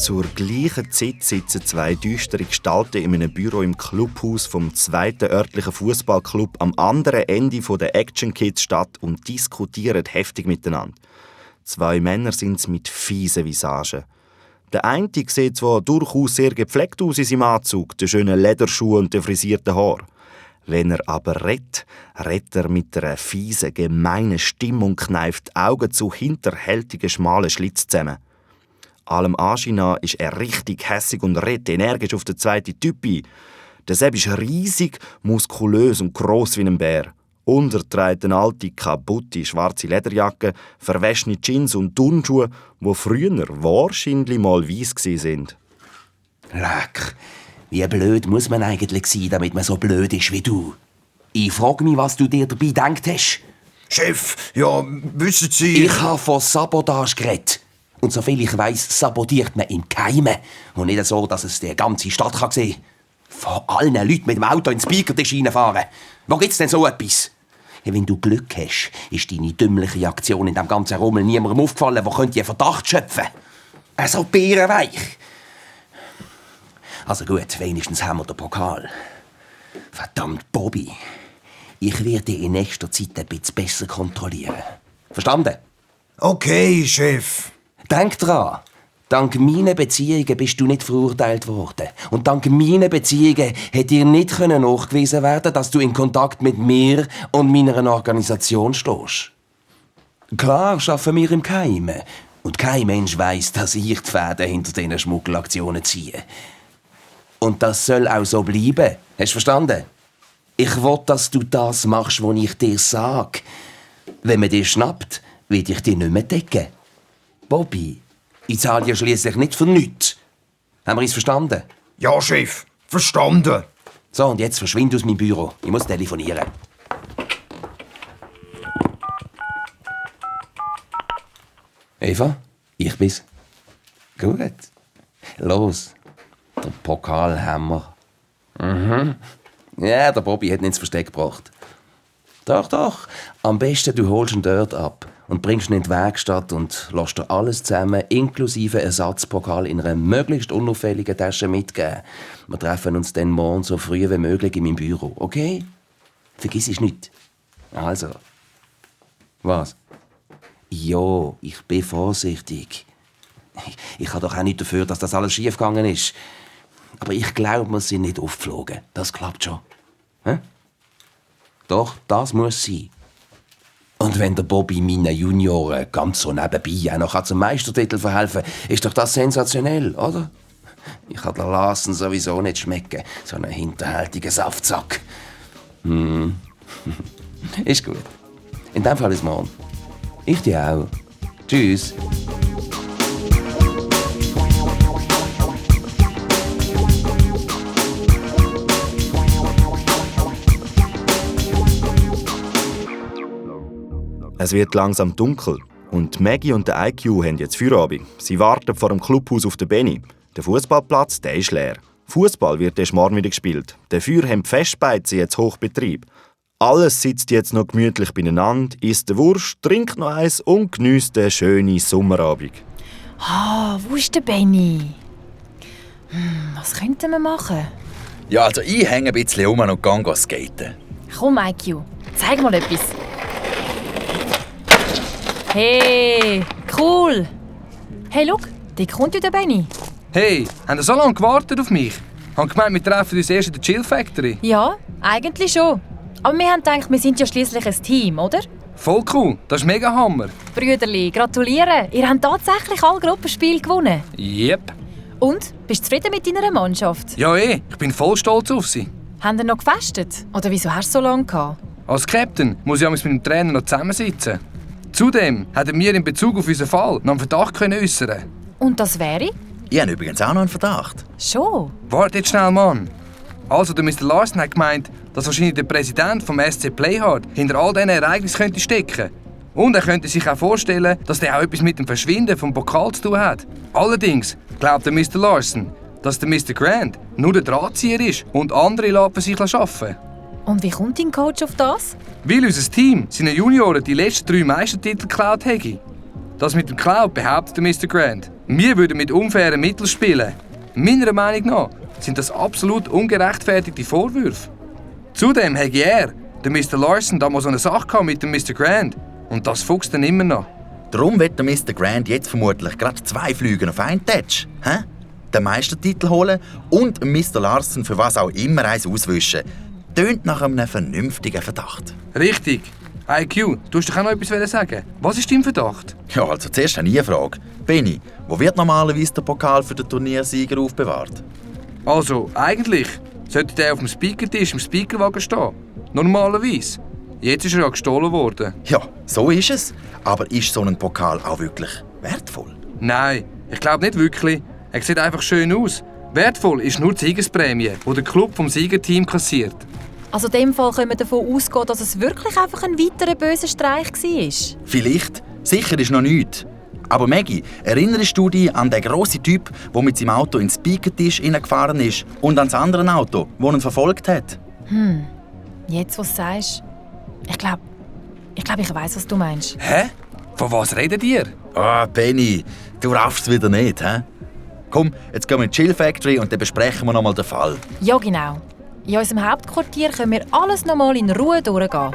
Zur gleichen Zeit sitzen zwei düstere Gestalten in einem Büro im Clubhaus vom zweiten örtlichen Fußballclub am anderen Ende der Action Kids Stadt und diskutieren heftig miteinander. Zwei Männer sind mit fiesen Visagen. Der eine sieht zwar durchaus sehr gepflegt aus in seinem Anzug, den schönen Lederschuhen und den frisierten Haaren. Wenn er aber redet er mit einer fiesen, gemeinen Stimme und kneift die Augen zu hinterhältigen, schmalen Schlitz zusammen. Allem Anschein nach ist er richtig hässig und redet energisch auf den zweiten Typ ein. Der Sepp ist riesig, muskulös und gross wie ein Bär. Unter trägt eine alte, kaputte, schwarze Lederjacke, verwaschene Jeans und Turnschuhe, die früher wahrscheinlich mal weiss waren. Leck, wie blöd muss man eigentlich sein, damit man so blöd ist wie du? Ich frage mich, was du dir dabei gedacht hast. Chef, ja, wissen Sie... Ich habe von Sabotage geredet. Und soviel ich weiss, sabotiert man im Geheimen. Und nicht so, dass es die ganze Stadt sehen kann. Von allen Leuten mit dem Auto ins Speakertisch reinfahren. Wo gibt's denn so etwas? Wenn du Glück hast, ist deine dümmliche Aktion in diesem ganzen Rummel niemandem aufgefallen, der einen Verdacht schöpfen könnte. So bärenweich. Also gut, wenigstens haben wir den Pokal. Verdammt, Bobby. Ich werde dich in nächster Zeit ein bisschen besser kontrollieren. Verstanden? Okay, Chef. Denk dran. Dank meinen Beziehungen bist du nicht verurteilt worden. Und dank meinen Beziehungen hätte dir nicht nachgewiesen werden, dass du in Kontakt mit mir und meiner Organisation stehst. Klar arbeiten wir im Geheimen. Und kein Mensch weiss, dass ich die Fäden hinter diesen Schmuggelaktionen ziehe. Und das soll auch so bleiben. Hast du verstanden? Ich will, dass du das machst, was ich dir sage. Wenn man dich schnappt, will ich dich nicht mehr decken. Bobby, ich zahle ja schliesslich nicht für nichts. Haben wir uns verstanden? Ja, Chef, verstanden. So, und jetzt verschwinde aus meinem Büro. Ich muss telefonieren. Eva, ich bin's. Gut. Los, den Pokal haben wir. Ja, der Bobby hat ihn ins Versteck gebracht. Doch. Am besten du holst ihn dort ab und bringst ihn in die Werkstatt und lässt dir alles zusammen, inklusive Ersatzpokal, in einer möglichst unauffälligen Tasche mitgeben. Wir treffen uns dann morgen so früh wie möglich in meinem Büro, okay? Vergiss es nicht. Also. Was? Ja, ich bin vorsichtig. Ich kann doch auch nicht dafür, dass das alles schiefgegangen ist. Aber ich glaube, wir sind nicht aufgeflogen. Das klappt schon. Hä? Doch, das muss sein. Und wenn der Bobby meinen Junioren ganz so nebenbei auch noch zum Meistertitel verhelfen kann, ist doch das sensationell, oder? Ich kann den Larsen sowieso nicht schmecken, so einen hinterhältigen Saftsack. Ist gut. In dem Fall bis morgen. Ich dir auch. Tschüss. Es wird langsam dunkel und Maggie und der IQ haben jetzt Feierabend. Sie warten vor dem Clubhaus auf den Benny. Der Fußballplatz, der ist leer. Fußball wird erst morgen wieder gespielt. Dafür haben die Festbeizen jetzt Hochbetrieb. Alles sitzt jetzt noch gemütlich beieinander, isst eine Wurst, trinkt noch eins und geniesst den schönen Sommerabend. Wo ist der Benny? Was könnten wir machen? Ja, also ich hänge ein bisschen um und gehe skaten. Komm, IQ, zeig mal etwas. Hey, cool! Hey, schau, da kommt ja der Benny. Hey, haben Sie so lange gewartet auf mich? Haben gemeint, wir treffen uns erst in der Chill Factory. Ja, eigentlich schon. Aber wir haben gedacht, wir sind ja schliesslich ein Team, oder? Voll cool, das ist mega Hammer. Brüderli, gratuliere! Ihr habt tatsächlich alle Gruppenspiele gewonnen. Yep. Und? Bist du zufrieden mit deiner Mannschaft? Ja, ich bin voll stolz auf sie. Haben ihr noch gefestet? Oder wieso hast du so lange gehabt? Als Captain muss ich mit dem Trainer noch zusammensitzen. Zudem hätten wir in Bezug auf unseren Fall noch einen Verdacht äußern. Und das wäre? Ich habe übrigens auch noch einen Verdacht. Schon? Warte jetzt schnell, Mann. Also, der Mr. Larsen hat gemeint, dass wahrscheinlich der Präsident vom SC Playhard hinter all diesen Ereignissen könnte stecken. Und er könnte sich auch vorstellen, dass der auch etwas mit dem Verschwinden vom Pokal zu tun hat. Allerdings glaubt der Mr. Larsen, dass der Mr. Grant nur der Drahtzieher ist und andere lassen sich arbeiten. Und wie kommt dein Coach auf das? Weil unser Team seinen Junioren die letzten 3 Meistertitel geklaut hätte. Das mit dem Cloud behauptet der Mr. Grant. Wir würden mit unfairen Mitteln spielen. Meiner Meinung nach sind das absolut ungerechtfertigte Vorwürfe. Zudem hätte er, der Mr. Larson, damals so eine Sache gehabt mit dem Mr. Grant. Und das fuchst dann immer noch. Darum wird der Mr. Grant jetzt vermutlich gerade 2 Flüge auf einen Touch. Den Meistertitel holen und Mr. Larson für was auch immer eins auswischen. Tönt nach einem vernünftigen Verdacht. Richtig. IQ, du hast doch auch noch etwas sagen. Was ist dein Verdacht? Ja, also zuerst eine Frage. Benni, wo wird normalerweise der Pokal für den Turniersieger aufbewahrt? Also, eigentlich sollte der auf dem Speakertisch im Speakerwagen stehen. Normalerweise. Jetzt ist er ja gestohlen worden. Ja, so ist es. Aber ist so ein Pokal auch wirklich wertvoll? Nein, ich glaube nicht wirklich. Er sieht einfach schön aus. Wertvoll ist nur die Siegersprämie, die der Club vom Siegerteam kassiert. Also in dem Fall können wir davon ausgehen, dass es wirklich einfach ein weiterer böser Streich war. Vielleicht. Sicher ist noch nichts. Aber Maggie, erinnerst du dich an den grossen Typ, der mit seinem Auto in den Speakertisch hineingefahren ist und an das andere Auto, das ihn verfolgt hat? Jetzt, was du sagst, ich glaube, ich weiss, was du meinst. Hä? Von was redet ihr? Benni, du raffst es wieder nicht, hä? Komm, jetzt gehen wir in die Chill Factory und dann besprechen wir nochmal den Fall. Ja, genau. In unserem Hauptquartier können wir alles nochmal in Ruhe durchgehen.